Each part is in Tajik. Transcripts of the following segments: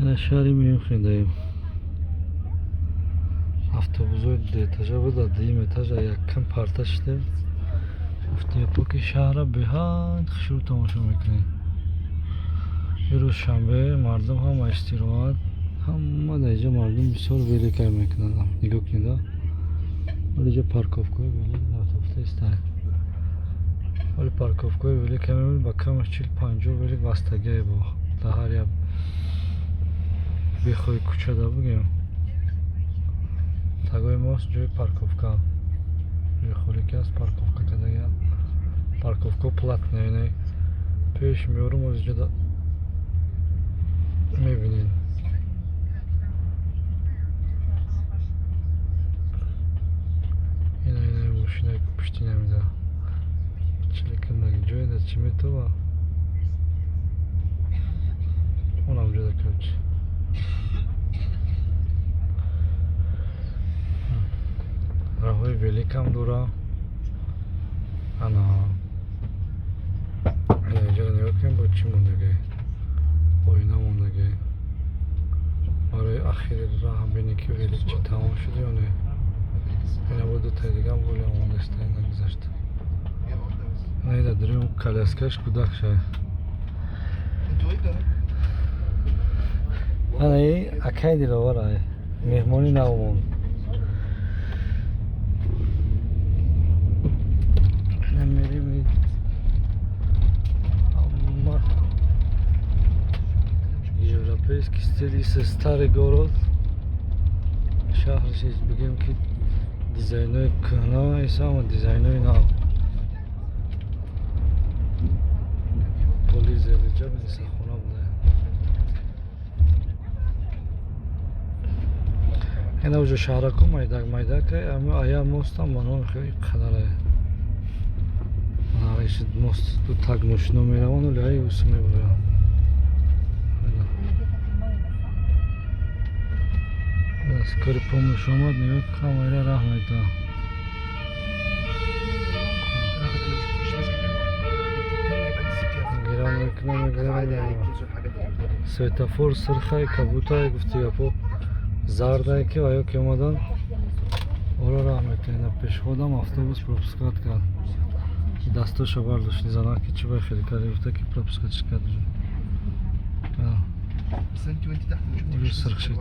Ина шаҳри Мюнхендаем. Автобусҳои дуэтажа буд, дар дуюм этажа яккам парта шидем. Гуфтем, ки шаҳрра беҳад хушрӯ тамошо мекунем. Ирӯз шанбе, мардум ҳама истироҳат, ҳама дар инҷа мардум бисёр великай мекунанд. Нигоҳ кунед, вале инҷа парковкаҳои велик натофта истанд. Вале парковкаҳои велика мебинед, ба камаш 40-50 велик вастагиае бо дар ҳар як бехоҳи кӯчада бигем. Тагои мост ҷои парковка, ҷои холӣ ки аст, парковка кардагианд. Парковка платная, яъне пеш меорум, оз инҷода мебинед. Ина, ина мошинаи пушти намида чиликамдаги ҷоеда чӣ метова, онам ҷода, короче. Роҳҳои великам дора. Ана, ина инҷоро нигоҳ кунем, бо чӣ мондагӣ, оина мондагӣ барои ахири раҳ, бинӣ ки велик чӣ тамом шуд ё не. Ина бо дутаи дигам боле омодаста, ина гузашта. Ина ида дурим коляскаш кӯдак шай. Ана и акай Диловар, меҳмони навмон. Ина мерим, ама европейский стиль, старый город, шаҳрш бигем ки дизайнои кӯҳна, исама дизайнои нав. Поли зериҷа милисахона буда. Ина уже шаҳраку майдак майдак, ая мостам ба номи хеле қадаре мост, ду так мошино мераванд, вале ай усу мебароянд. Скорый помощь омад, нигоҳ, камера раҳ меда. Гирам мекунам, мегзарам. Светофор сирхай, кабутай, гуфти гапо, зардае ки ваё ки омадан, ора раҳ метавона. Пешходам автобус пропускать кард, дастоша бардошт зана ки чӣ бай хеле карди, гуфта ки пропускать чӣ кард. Сирх шид,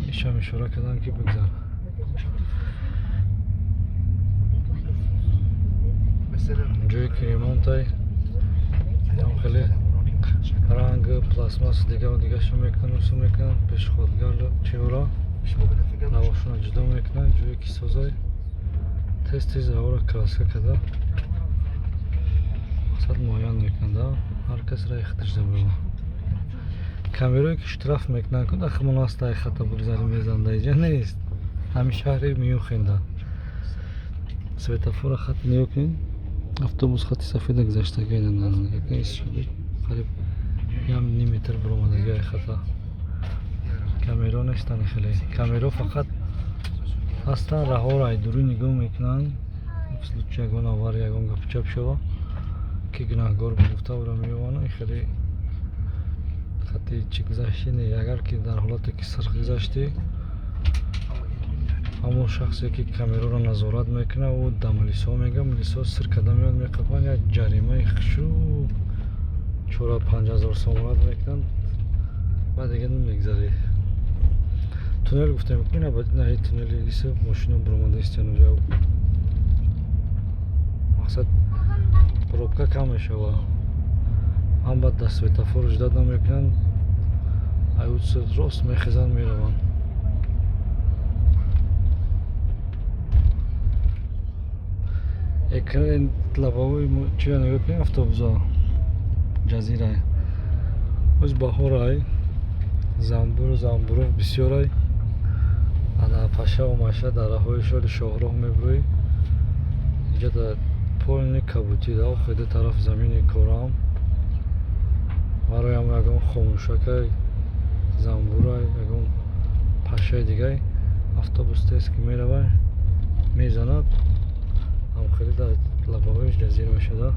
ишам ишора кардам ки бигзар. Ҷое ки ремонтай, хеле ранг, пластмасс, дигаву дигаша мекунанд, усу мекунанд, пешходгар чиҳоро равошона ҷудо мекунанд. Ҷое ки созай, тез тез равора краска карда, мақсад муайян мекунанд, ҳар кас раи худаш забрава. Камерое ки штраф мекунанд ку дахмон аст, ай хата бигзари, мезанда, иҷа нест. Ҳамин шаҳри Мюнхенда светофора хат нигоҳ кунед, автобус хати сафеда гузаштага, қариб ям ним метр баромадаги ай хата. Камеро нестанд, хеле камеро фақат ҳастанд, раҳоро ай дурӣ нигоҳ мекунанд, в случае ягон авария, ягон гапу чап шава, ки гунаҳгор гуфта, ӯро меёванд. Хеле хати чӣ гузаштӣ не, агар ки дар ҳолате ки сирх гузаштӣ, ҳамон шахсе ки камероро назорат мекунад, ӯ да милисҳо мегӯяд, милисҳо сир карда меояд, меқапанд, як ҷаримаи хушӯ 4-5 ҳазор сомонат мекунанд, баъд дига намегзарӣ. Туннел гуфтем, ина туннели иса мошино баромада истиян, уҷа мақсад пробка кам мешава. Ҳам баъд дар светофор ждать намекунанд, аюд рост мехезанд, мераванд. Экрани лобовой чиро нигоҳ кунем, автобусо ҷазирай. Оз баҳорай, занбуру занбуруғ бисёрай. Ана пашаву маша дар раҳҳои шоли шоҳроҳ мебурӯӣ, инҷа дар полный кабутӣ да охиди тараф замини корам, барои ҳам ягон хомӯшакай, занбурай, ягон пашаи дигай, автобус тез ки меравай, мезанад, ҳамхеле дар лобовоиш ҷазир мешуда.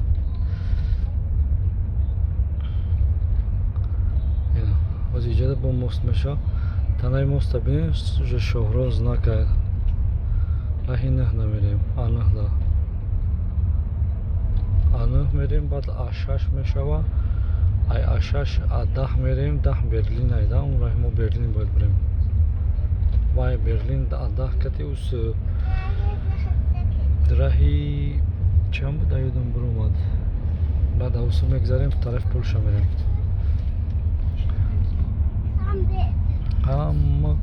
Ҳозир. Иҷада бо мост меша. Танаи моста бинем, уже шоҳроҳ знака. Раҳи нӯҳ намерем, А9 да. А9 мерем, баъд А6 мешава. Ай А6 А10 мерем, 10 Берлин айда, он раҳи мо Берлин бояд бирем. Вай Берлин А10 кати ус раҳи чанд буд, ёдам биромад. Баъд аусу мегзарем, тарафи Полша мерем. Ҳама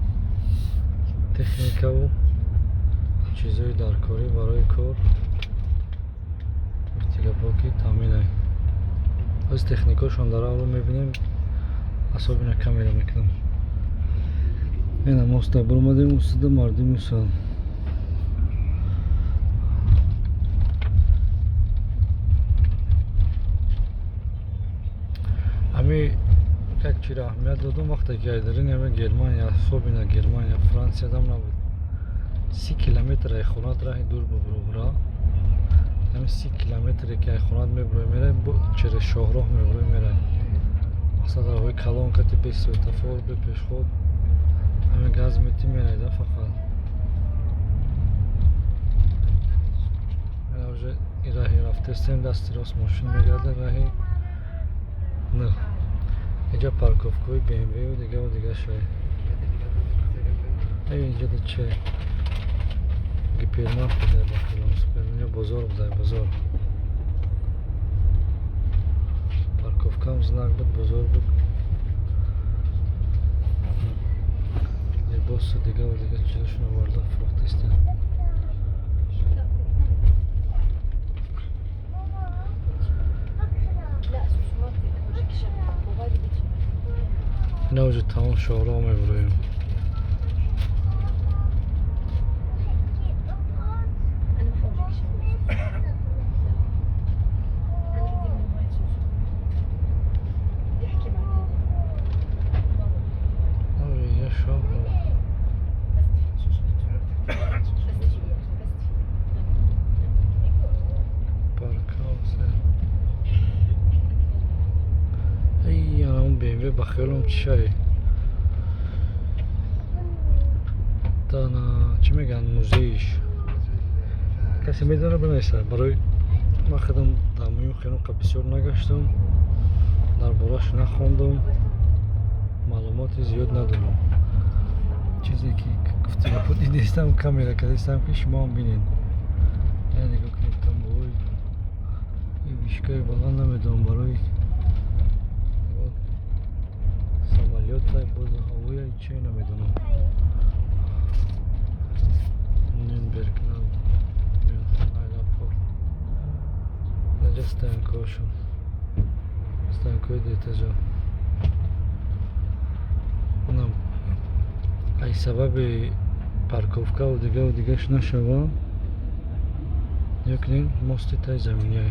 техникаву чизҳои даркорӣ барои кор гуфтигапҳо ки таъминай. Ҳоз техникашон дар авро мебинем, особенно камера мекунам. Ина моста биромадем, устуда мардуми усан. Ҳами як чиро аҳамият додум, вақте ки айдарин ҳами Германия, особенно Германия, Франсиядам набуд. 30 километр ай хонат раҳи дур бубуробура. Ҳами 30 километре ки ай хонат мебурои мерай, через шоҳроҳ мебурои мерай. Мақсад, роҳҳои калон кати, бе светофор, бе пешход, ҳами газ мети мерай да фақат. Уже и раҳи рафтестем, дасти рост мошин мегарда, раҳи нӯҳ. Инҷа парковкаҳои БМВ дигаву дига шай. Инҷа че гипермаркет бо бозор будай, бозор. Парковкам знак буд, бозор буд. Либосу дигаву дига чизошон оварда фурӯхтастем. Ина уже тамом шоҳроҳ мебуроем. انا ما حوريكش. لا، انا بدي الموبايل. شوشو بدي احكي مع دادي بابا. Инҷа шоҳроҳ. بس تفيق شوشو، بس تفيق، بس تفيق. Parkhaus. Ай, анамун БМВ ба хиёлам чӣ шай? Тана чӣ мегӯянд, музейиш. Касе медонад, бинависад. Барои ман худам дар Мюнхен он қадр бисёр нагаштам, дар борааш нахондам, маълумоти зиёд надорам. Чизе ки гуфтигапо дидестам, камера кардастам, ки шумоам бинед. Я нигоҳ кунед, тамбовой вышкаи баланд, намедонам, барои самолёта, боз ҳавоя, че намедонам. Нюрнберг, Мюнхен аэропорт. Инҷа стоянкаҳошон, стоянкаҳои дуэтажа. Инам ай сабаби парковкаву дигаву дигаш нашава. Нигоҳ кунед, мости таи заминяй.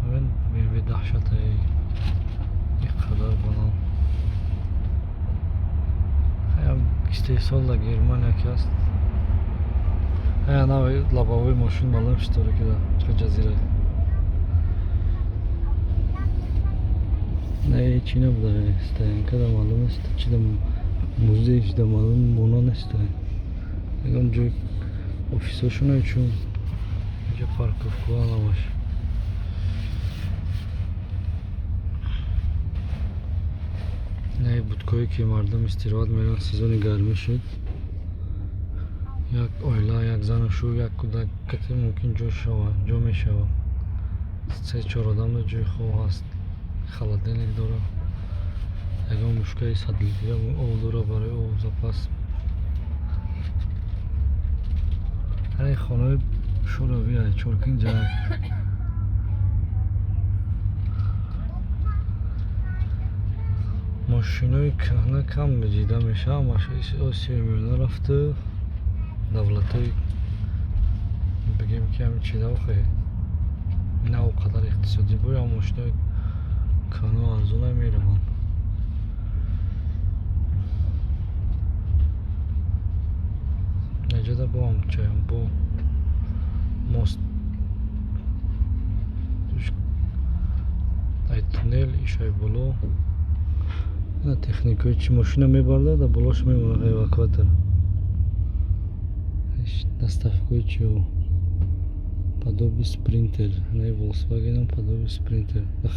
Ҳамин БМВ даҳшатае, ин қадар баланд. Хаям истеҳсол дар Германия ки ҳаст. Ая нави лобовой мошин маълум шитора кида, чӣ ҷазира. Не, чӣ набуда, стоянка да маълум нест, чи да музейш да маълум мона нест. Ягон ҷои офисҳошон чун инҷа парковкаҳо ҳамаш. Ина будкое ки мардум истироҳат мераванд, сезони гармӣ шуд. Як оила, як зану шу, як кӯдак кати мумкин ҷо шава, ҷо мешава. Се чор одамда ҷои хоб ҳаст. Холодильник дора. Ягон бушкаи 100 литра об дора барои об запас. Ҳай, хонаҳои шӯравӣ чоркинҷа. Мошинои кӯҳна кам дида мешавад, ҳамаш Осиёи Миёна рафту давлатҳои, бигем ки ҳамин чиза охе на он қадар иқтисодӣ буд, ам мошинои кӯҳну арзона мераванд. Инҷода бо ҳамчаям бо мост ай туннел ишай боло. Ина техникаи чи, мошина мебарда, да болош мемонад эвакуатор. Доставкаи чио, подоби Спринтер, наи Волксвагенам подоби Спринтер.